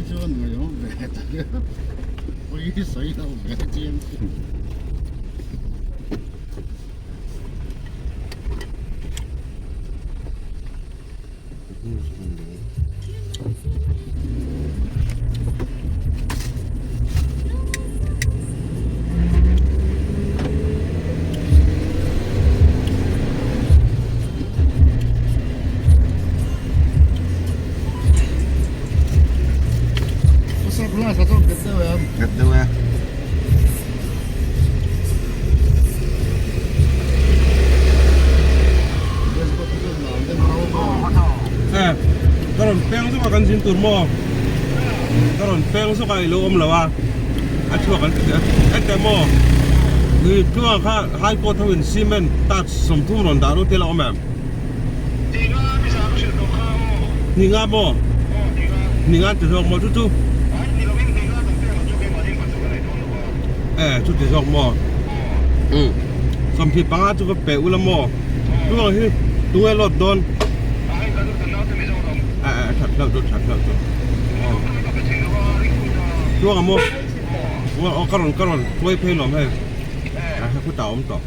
chuan ngaihawm ve ta pawi sawi lo ve chiang chu. Nghet deuh e. Eh, ka rawn peng zawk a kan zin tur maw? Ka rawn peng zawk a i lo awm lo a, a chhuak an ti hete maw? Ui tluang kha high court ho in cement touch 30 rawn dah ru te la awm em? Ni nga maw? Ni nga an ti zawk maw chu chu? Eh chu ti zawk maw? Umm 25 chu ka pe ula maw? Tluang hi tunge load dawn? Eh eh that hlauh chu that hlauh chu. Tluang a maw? Aw ka rawn ka rawn tuai phei lawm hei. A hre khutah a awm tawh.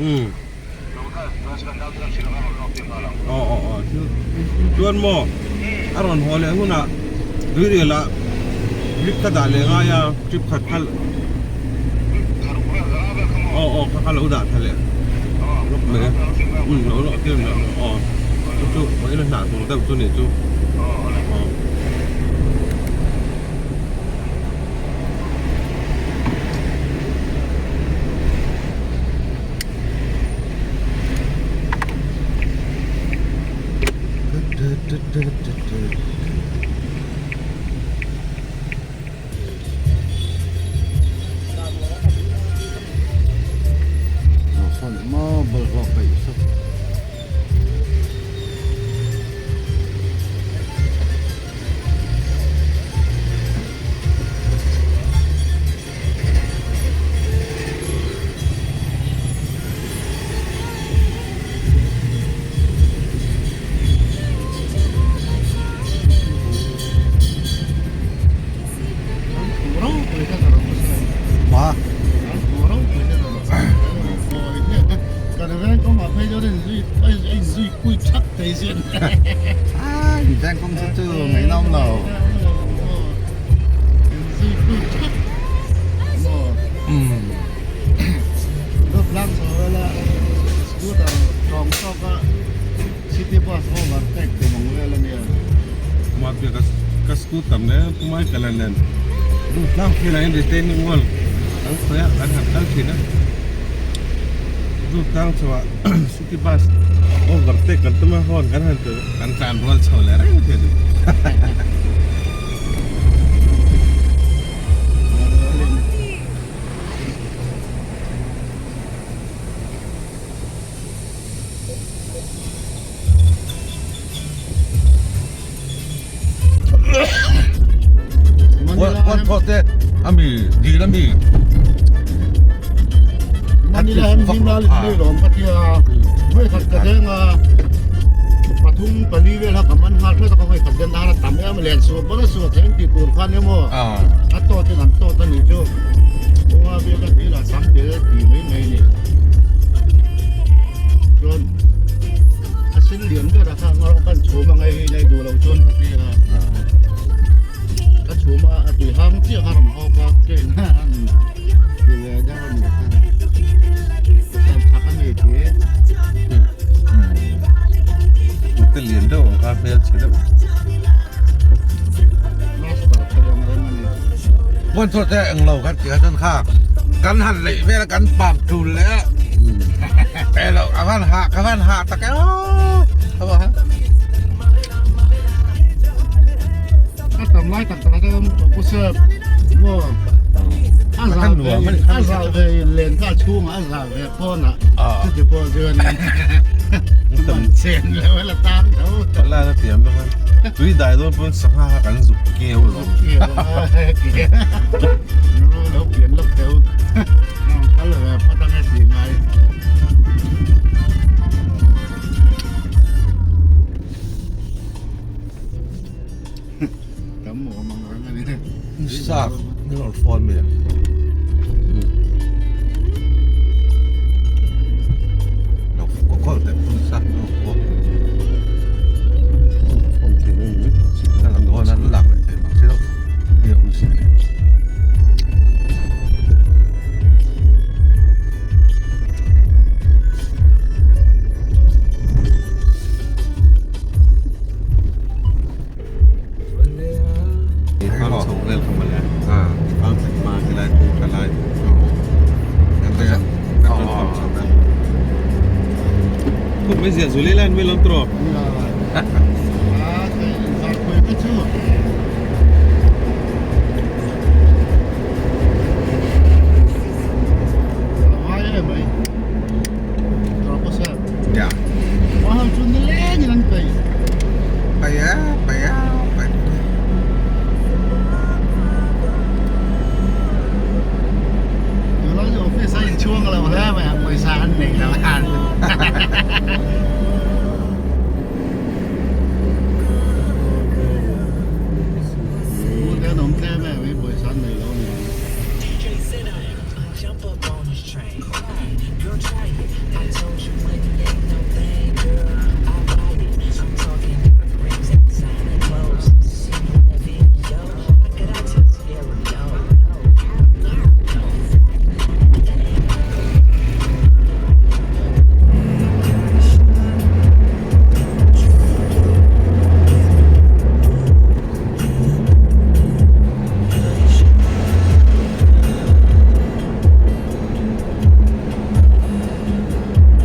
Umm. Aw aw aw thil chuan maw a rawn haw leh hunah tuirial ah trip ka dah leh ngai a trip khat kha aw aw kha kha lo dah tha leh lawk mai a umm lo lawh tir mai aw chu chu vawiin a hnah tur deuh chu ni chu aw. Veng kawng chu chu ngaihnawm lo. Ka scooter nen Pu Michael-a nen duh tlang phel ah hian retaining wall an sawi a kan han kal thin a duh tlang chhuah city bus overtake kan tum a horn kan han kan tlan rual chho leh reng thei a ni. One thawt te ami dil ami Manila han him la li lawm ka tia voi khat ka deng a pathum pali vel ha ka man nghal thawt a ka voi khat den a tam em len su bona su theng ti tur khan emaw a tawt in an tawt a nih chu Bunga biak a dil a tam tel ti mai mai ni chuan a sin lian ber a kha ngarawh kan chhum a ngai hi nei duh lo chuan ka ti a ka chhum a a tui hang chiah kha rawn hawk a train a an ti ve deuh a nih kha siam chak a ni ti te lian deuh ang kha hmel chhe deuh master thei ang reng a ni Puan thawt te englo kan tih kha chuan kha kan han leih vel a kan pam tul leh a elo a van hah ka van hah tak e aw a tam lai tak tak a chuan pu sir maw a za ve a za ve in len kha chhungah a za ve pawnah chuti pawh chuan man chen lo la tan tho la na tiam bawk a tui dai dawn pawn sangha kha kan zuk keu lo lo pian lawk teu kal ve phawt ange tih ngai Sap min rawn phone mi. Lo call teh phun sa no ko. Phone thei mai ni. Signal an dawn an lak leh thei bawk si lo. Ni awm si.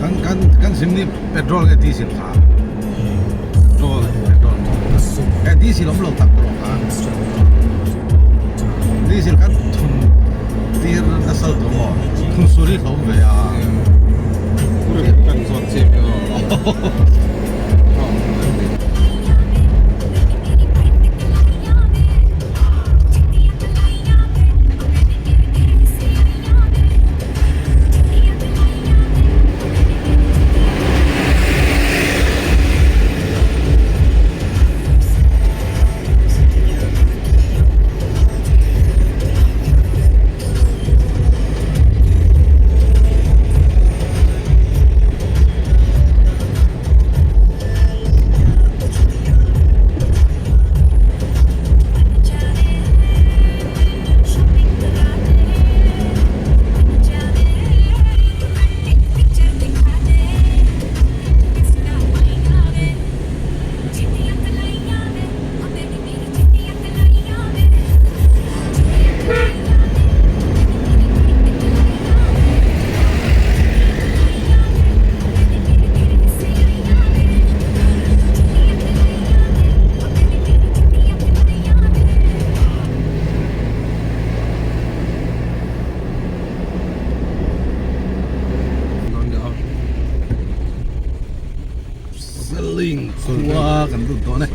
Kan kan kan sim ni petrol nge diesel kha petrol petrol eh diesel awm lo tak tawh kha diesel kan thun tir nasa tawh maw thun suri hlawm ve a kan zawt chip Selling khua kan lut dawn e.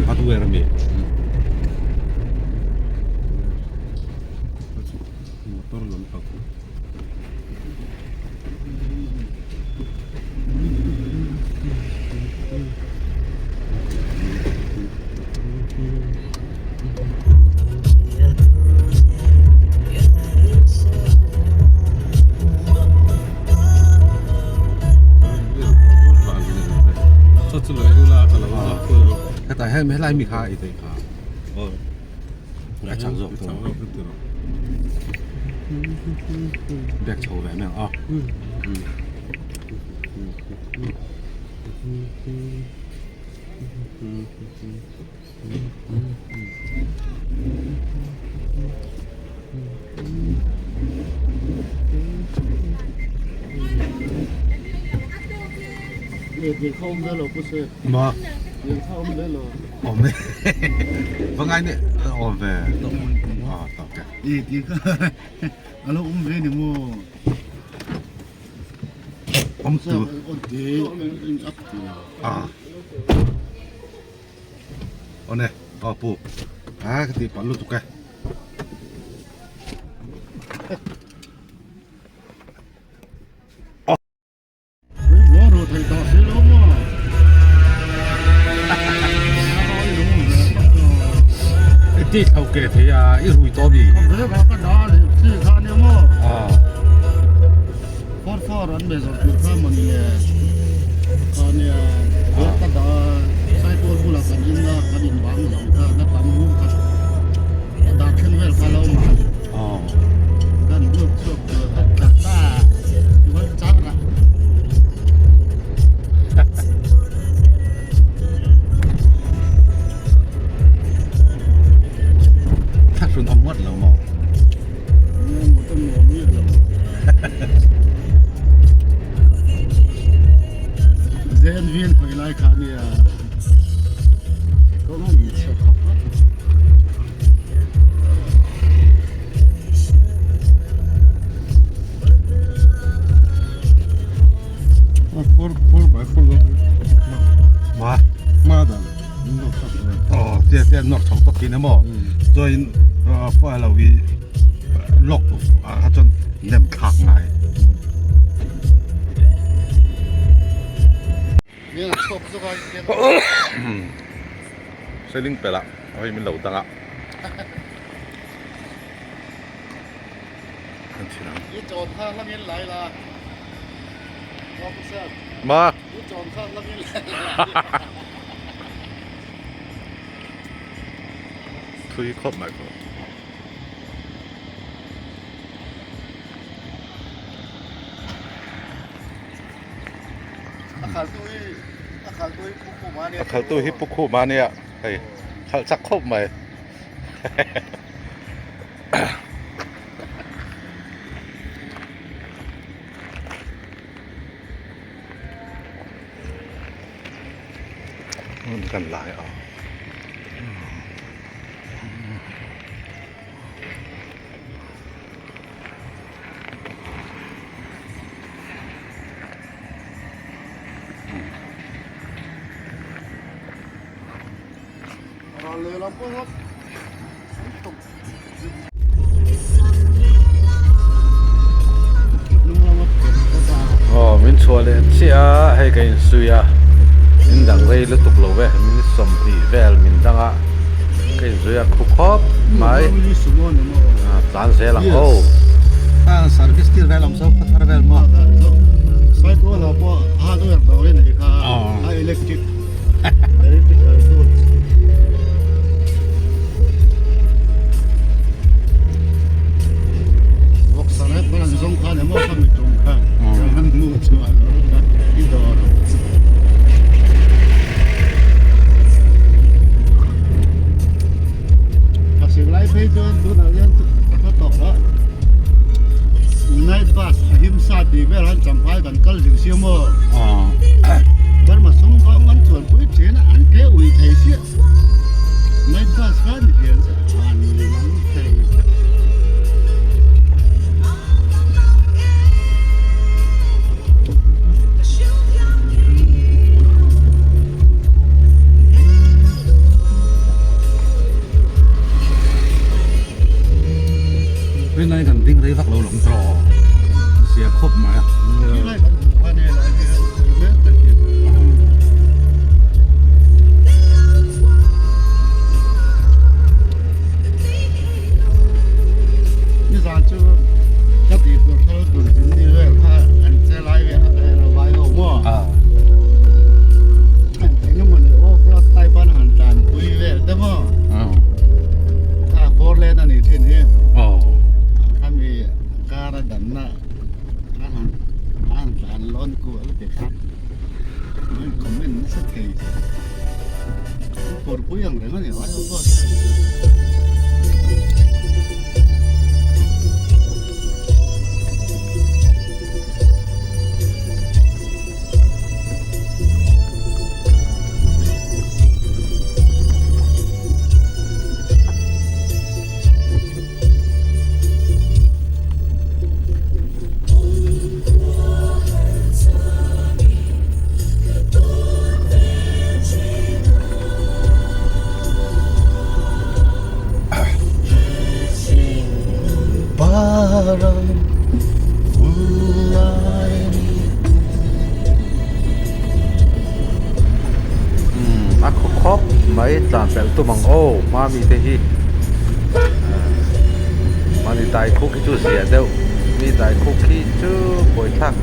Hardware ami. Motor lampang. Hetah hian helai mi kha i tei kha a chak zawk tawh bag chho ve mai ang a. Ma awm e va ngai nih awm ve a tak e ti kha alo awm ve ni maw awm tur a awne aw pu a ka tih palh lutuk e. Ti thlo ke thei a i rui tawh mi. Ka da chi kha nia maw. Four four an be zawrh tur kha mawni le kha nia bag ka dah a cycle bulah kan in a kan in bang lo kha na tam hum kha a dah thleng vel kha lo awm a kan lut chhuak tur kha tla ta tichuan char a. Thlahrun awm ngawt lo maw? Zen vin khoi lai kha nia kawng an chhe khawp a. Four four by four Ma ma da oh tia tia nok chho tok kin emaw chuan fa lo hi lock ah kha chuan nem thlak ngai. Seling pelh ah hei min lo dang a an thin ang. Ma. Thui khawp mai khaw. A khaltu hi Pu Khuma ania hei khalh chak khawp mai. Hmun kan lai a. Aw min chhuah leh chiah a hei ka insui a min dang rei lutuk lo ve min sawmhnih vel min dang a ka inzui a khu khawp mai tlan zel ang aw. Night bus a himsa tih vel han champhai kan kal zing sia maw Burma sum kha an chuan pui thin a an ke ui thei chiah night bus kha ni hian an an thei. Rinai kan ding rei vak lo lawng tawh zia khawp mai a. Nizan chu ka tih tur thal tur zin ni vel kha an che lai ve kha ka en a vai ho maw. Eng emaw ni off road type an han tlan pui vel te maw. Kha four lane a nih thin hi. Khami car a danna a han a han tlan lawn kual te kha an comment nasa thei. An kawrpui ang reng a ni vai ho pawh. A khaw khawp mai tlan pelh tum ang aw hma mi te hi. Mahni dai khuk hi chu zia deuh mi dai khuk hi chu buaithlak.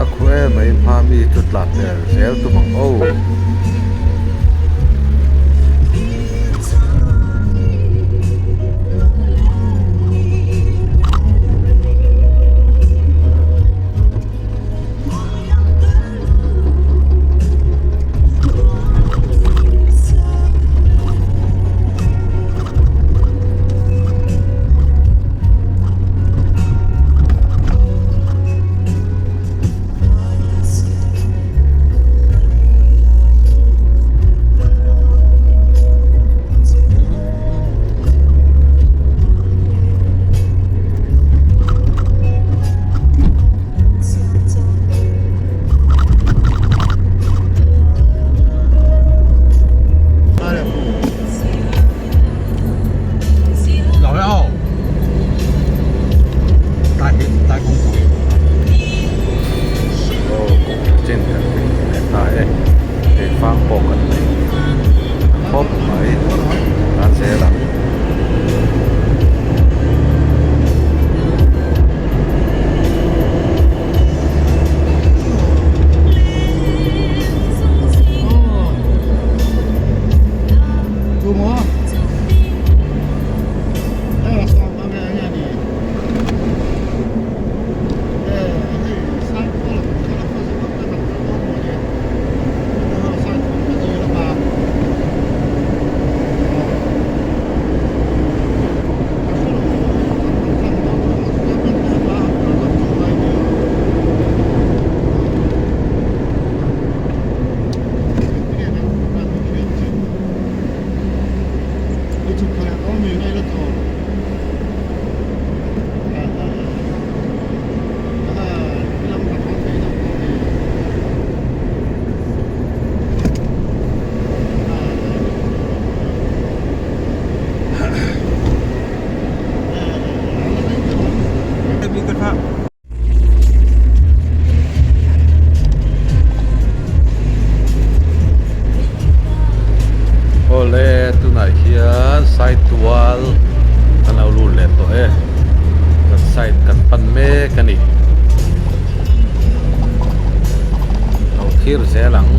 A khu em mai hma mi chu tla hmel zel tum ang aw. Awle tunah hian Saitual kan lo lut leh tawh e kan side kan pan mek a ni lo thlir zel ang.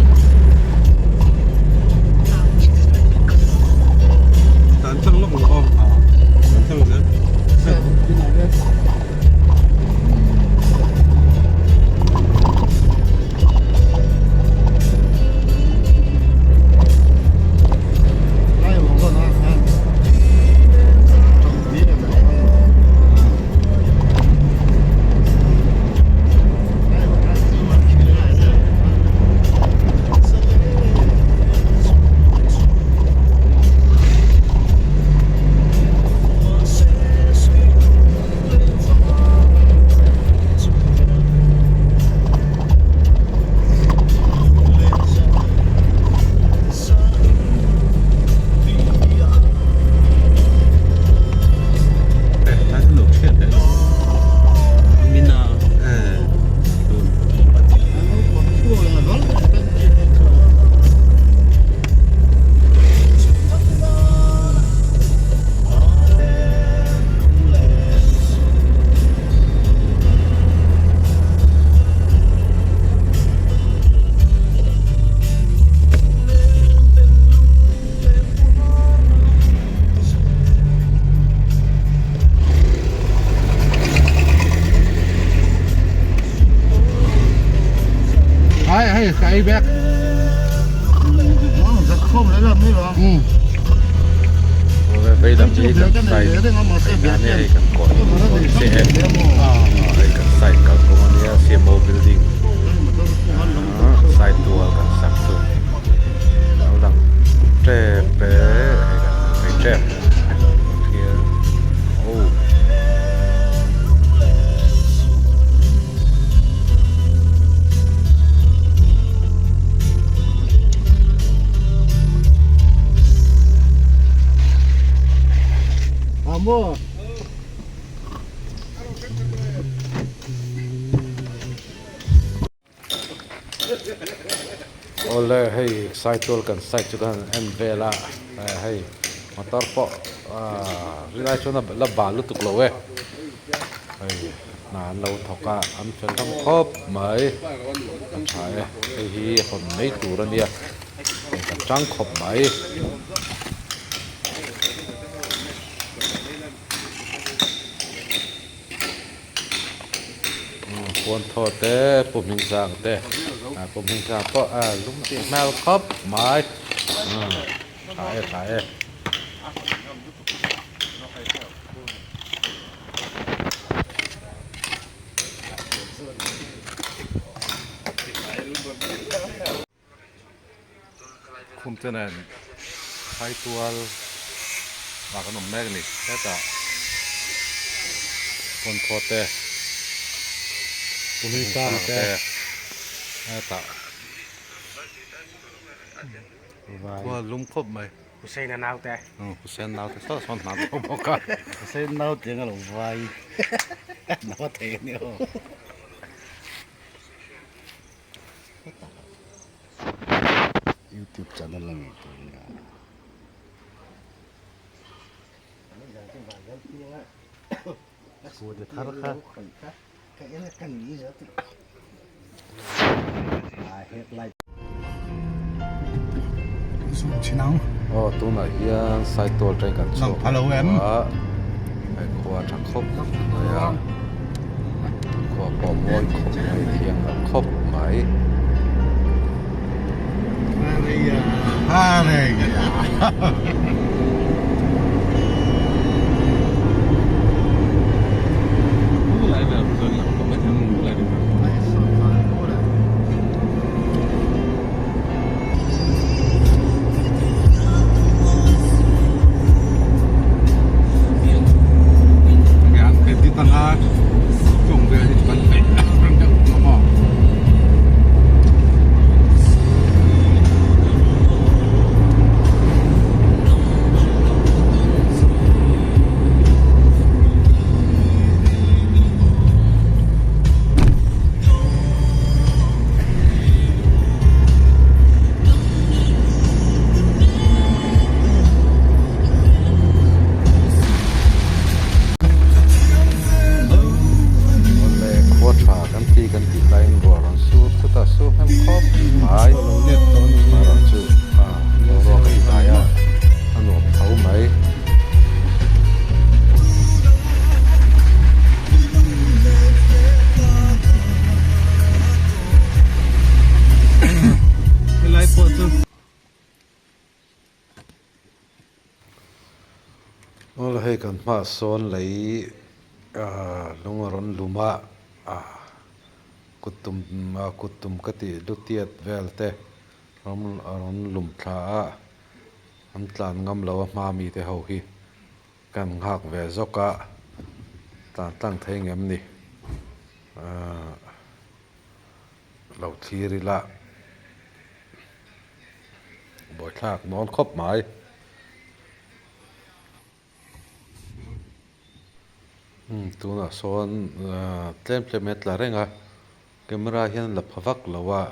Ai hei ka ei bek. Veilam hi kan side ania hei kan kawh dawn chiah e hei kan side kalkawng ania CMO building side tual kan sak chu lo lang tep e hei kan phei tep thil oh. Awle hei cycle kan side chu kan en vel a hei motor pawh ahh rilai chuan a la bal lutuk lo e hei hna an lo thawk a an fel hlawm khawp mai a tha e hei hi hawn mai tur a nia hei kan tang khawp mai. Puan thaw te pu hming sang te pu hming sang pawh a lum tih hmel khawp mai tha e tha e. Khum te nen Saitual ah kan awm mek a ni hetah Phawnthaw te Puhmingtlang te hetah khua lum khawp mai Hussein a naute Hussein naute saw sawn hna tawh bawk a Hussein naute anga lo vai nau a thei a ni aw. YouTube channel a ngei tur nia. Scooty thar kha Aw tunah hian Saitual train kan chhuak a hei khua tha khawp mai a khua pawh mawi khawp mai thiang lo khawp mai. Awle khua tha kan ti kan tih laiin ruah rawn sur thut a sur hnem khawp mai erawh chu boruak a inhnai a a nuam tho mai. Helai pawh chu. Aw hei kan hma sawn lei lung a rawn lum a kut tum kut tum ka tih lutiat vel te a rawn lum thla a an tlan ngam lo a hma mi te ho hi kan nghak ve zawk a tlan tlang thei ngem ni lo thlir ila buaithlak nawn khawp mai. Tunah sawn tlem tlem hi a tla reng a camera hian la pha vak lo a.